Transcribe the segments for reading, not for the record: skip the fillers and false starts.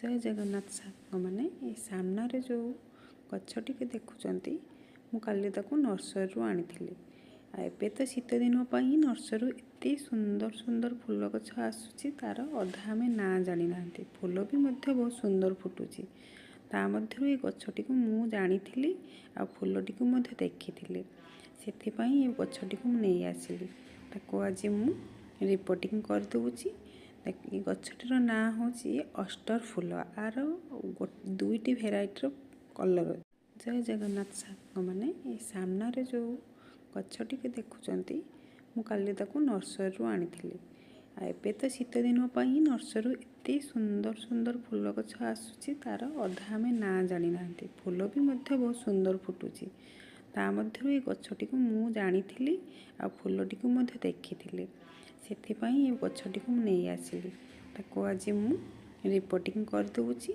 ଜୟ ଜଗନ୍ନାଥ ସାଙ୍ଗମାନେ, ଏ ସାମ୍ନାରେ ଯେଉଁ ଗଛଟିକୁ ଦେଖୁଛନ୍ତି, ମୁଁ କାଲି ତାକୁ ନର୍ସରୀରୁ ଆଣିଥିଲି। ଆଉ ଏବେ ତ ଶୀତ ଦିନ ପାଇଁ ନର୍ସରୀରୁ ଏତେ ସୁନ୍ଦର ସୁନ୍ଦର ଫୁଲ ଗଛ ଆସୁଛି, ତା'ର ଅଧା ଆମେ ନାଁ ଜାଣିନାହାନ୍ତି। ଫୁଲ ବି ମଧ୍ୟ ବହୁତ ସୁନ୍ଦର ଫୁଟୁଛି। ତା ମଧ୍ୟରୁ ଏ ଗଛଟିକୁ ମୁଁ ଜାଣିଥିଲି ଆଉ ଫୁଲଟିକୁ ମଧ୍ୟ ଦେଖିଥିଲି, ସେଥିପାଇଁ ଏ ଗଛଟିକୁ ମୁଁ ନେଇ ଆସିଲି। ତାକୁ ଆଜି ମୁଁ ରିପୋର୍ଟିଂ କରିଦେଉଛି। ଏ ଗଛଟିର ନାଁ ହେଉଛି ଅଷ୍ଟର ଫୁଲ। ଆର ଦୁଇଟି ଭେରାଇଟିର କଲର୍। ଜୟ ଜଗନ୍ନାଥ ସାଙ୍ଗମାନେ, ଏ ସାମ୍ନାରେ ଯେଉଁ ଗଛଟିକୁ ଦେଖୁଛନ୍ତି, ମୁଁ କାଲି ତାକୁ ନର୍ସରୀରୁ ଆଣିଥିଲି। ଆଉ ଏବେ ତ ଶୀତ ଦିନ ପାଇଁ ନର୍ସରୀରୁ ଏତେ ସୁନ୍ଦର ସୁନ୍ଦର ଫୁଲ ଗଛ ଆସୁଛି, ତା'ର ଅଧା ଆମେ ନାଁ ଜାଣିନାହାନ୍ତି। ଫୁଲ ବି ମଧ୍ୟ ବହୁତ ସୁନ୍ଦର ଫୁଟୁଛି। ତା ମଧ୍ୟରୁ ଏ ଗଛଟିକୁ ମୁଁ ଜାଣିଥିଲି ଆଉ ଫୁଲଟିକୁ ମଧ୍ୟ ଦେଖିଥିଲି, ସେଥିପାଇଁ ଏ ଗଛଟିକୁ ମୁଁ ନେଇ ଆସିଲି। ତାକୁ ଆଜି ମୁଁ ରିପୋର୍ଟିଂ କରିଦେଉଛି।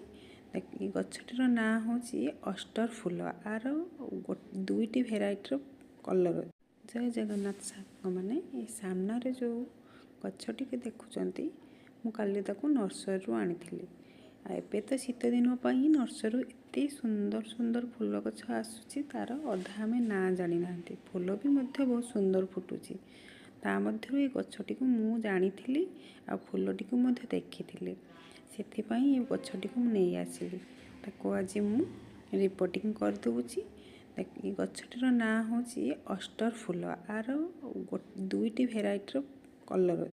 ଏ ଗଛଟିର ନାଁ ହେଉଛି ଅଷ୍ଟର ଫୁଲ। ଆର ଦୁଇଟି ଭେରାଇଟିର କଲର୍। ଜୟ ଜଗନ୍ନାଥ ସାଙ୍ଗମାନେ, ଏ ସାମ୍ନାରେ ଯେଉଁ ଗଛଟିକୁ ଦେଖୁଛନ୍ତି, ମୁଁ କାଲି ତାକୁ ନର୍ସରୀରୁ ଆଣିଥିଲି। ଆଉ ଏବେ ତ ଶୀତ ଦିନ ପାଇଁ ନର୍ସରୀରୁ ଏତେ ସୁନ୍ଦର ସୁନ୍ଦର ଫୁଲ ଗଛ ଆସୁଛି, ତା'ର ଅଧା ଆମେ ନାଁ ଜାଣିନାହାନ୍ତି। ଫୁଲ ବି ମଧ୍ୟ ବହୁତ ସୁନ୍ଦର ଫୁଟୁଛି। ତା ମଧ୍ୟରୁ ଏ ଗଛଟିକୁ ମୁଁ ଜାଣିଥିଲି ଆଉ ଫୁଲଟିକୁ ମଧ୍ୟ ଦେଖିଥିଲି, ସେଥିପାଇଁ ଏ ଗଛଟିକୁ ମୁଁ ନେଇ ଆସିଲି। ତାକୁ ଆଜି ମୁଁ ରିପୋର୍ଟିଂ କରିଦେଉଛି। ଏ ଗଛଟିର ନାଁ ହେଉଛି ଅଷ୍ଟର ଫୁଲ। ଆର ଦୁଇଟି ଭେରାଇଟିର କଲର୍।